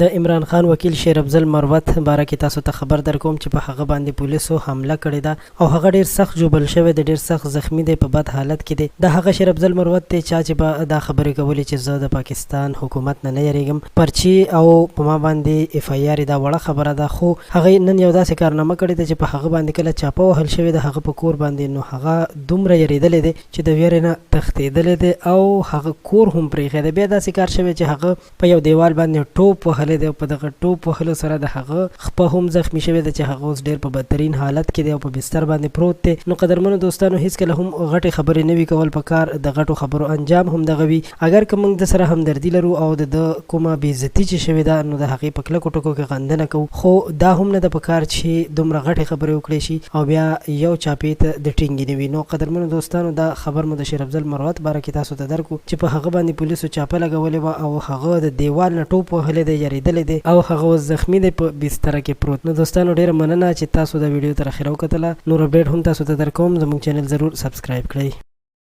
د عمران خان وکیل شیر افضل مروت باره کې تاسو ته خبر درکوم چې په هغه باندې پولیسو حمله کړې ده او هغه ډیر سخت ژوبل شوی دی، ډیر سخت زخمي دی، په بد حالت کې دی. دا هغه شیر افضل مروت دی چا چې به دا خبرې کولې چې زه د پاکستان حکومت نه نه یریږم، پرچې او په ما باندې ایف آی آر دا وړه خبره ده، خو هغه نن یو داسې کارنامه کړې ده چې په هغه باندې کله چاپه وهل شوې ده هغه په کور باندې نو هغه دومره یریدلی دی چې د ویرې نه تښتیدلی دی او هغه کور هم پریښی دی. بیا داسې کار شوی چې هغه په یو دیوال باندې ټوپ وهلی دی او په دغه ټوپ وهلو سره د هغه خپه هم زخمي شوې ده چې هغه اوس ډیر په بدترین حالت کې دی او په بستر باندې پروت دی. نو قدرمنو دوستانو هیڅکله هم غټې خبرې نه وي کول په کار، د غټو خبرو انجام هم دغه وي. اګر که موږ ده سره همدردي لرو او د ده کومه بې عزتي چې شوې ده نو د هغې په کلکو ټکو کې غندنه کوو خو دا هم نه ده په کار چې دومره غټې خبرې وکړې شي او بیا یو چاپې ته د ټینګې نه وي. نو قدرمنو دوستانو دا خبر مو د شیر افضل مروت باره کې تاسو ته درکړو چې په هغه باندې پولیسو چاپه لګولې وه او هغه د دیوال نه ټوپ وهلی دی، یریدلی دی او هغه اوس زخمي دی په بستره کې پروت. نو دوستانو ډیره مننه چې تاسو دا ویډیو تر اخره وکتله. نور اپډیټ هم تاسو ته درکوم، زموږ چینل ضرور سبسکرایب کړئ.